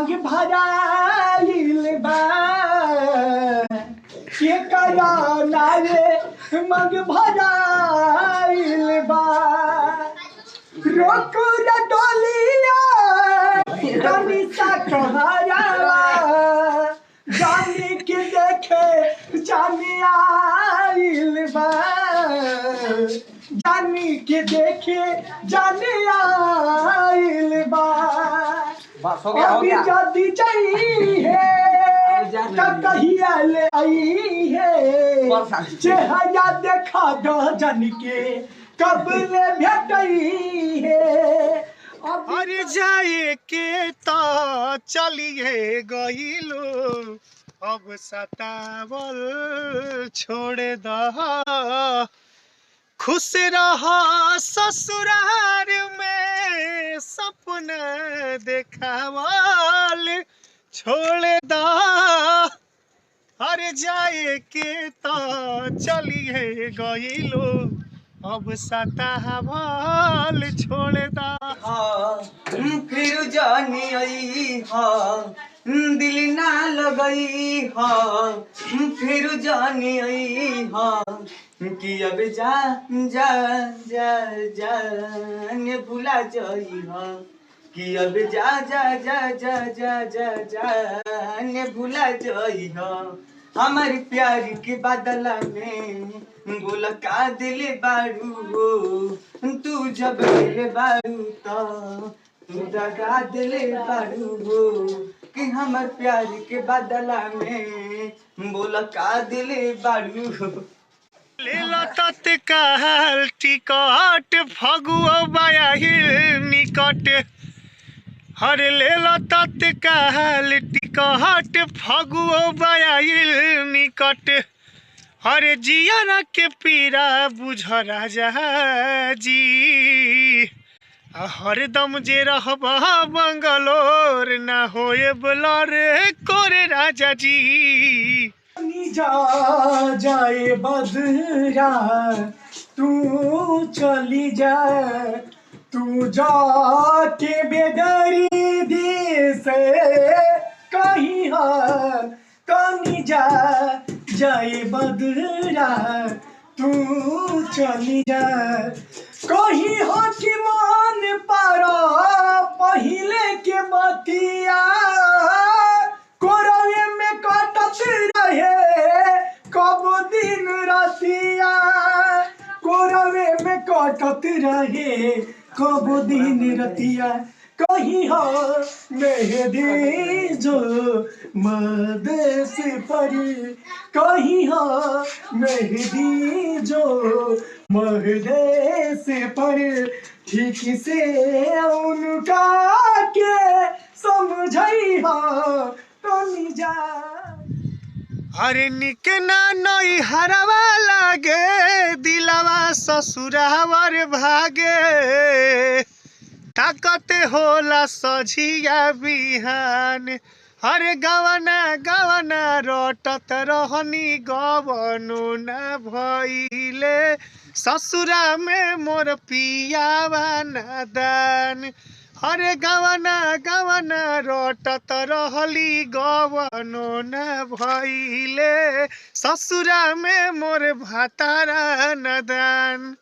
मांग भराइल बा, के करा नावे मांग भराइल बा। रोकू रे डोलिया तनी सा कहरावा, जानी के देखे जानी आइल बा, जानी के देखे जानी आइल बा। बस हो गया, हो अभी गया। जदी जाई है त कहिया ले आई है, चेहरा देखा दो जन के कब ले भेटई है। अरे जाए के तो चलिए गइलो, अब सतावल छोड़ द, खुश रह ससुरार में सपना देखावल छोड़ द। अरे जाए के तो चलिए गइलो, अब सतावल छोड़ द। हाँ, फिर जानी आई हाँ, दिल ना लगई हाँ, फिर जानी आई हाँ, कि अब जा जा जा जाने भुला जाई हाँ, कि अब जा जा जा जा जा जा जाने भुला जाई हाँ। हमार प्यार के बदला में बोला का दिल बारू हो, तू जब दिल बारू तो तू दगा दिल बारू हो, कि हमार प्यार के बदला में बोला का दिल बारू हो। लेला तत्काल टिकट फगुआ बायाहिल निकट, हर लेला तत्काल टिकट फगुआ बायाहिल निकट। हर जियारा के पीरा बुझ राजा जी, आ हरदम जे रहबा बंगलोर ना होए रे कोरे राजा जी। जा जाए बदरा तू चली जा, तू जाके बेदरी से कहीं हाँ कहीं जा जाए बदरा तू चली जा। कहीं हो कि मान पारा पहले के बतिया, कोरवे में कटत रहे कब दिन रतिया, कोरवे में कटत रहे कब दिन रतिया। कहीं हो मेहदी जो मदेश पर, कहीं हो मेहदी जो मदेश पर, ठीक से उनका के समझई हो तो जा। अरे निक ना नई हरवा लागे, दिलावा ससुरावर भागे, ताकत होला सझिया बिहान। हरे गवना गवना रटत रहनी गवनु ना भइले, ससुरा में मोर पियावा नादान। हरे गवना गवना रटत रहली गवनो ना भइले, ससुरा में मोर भातारा नादान।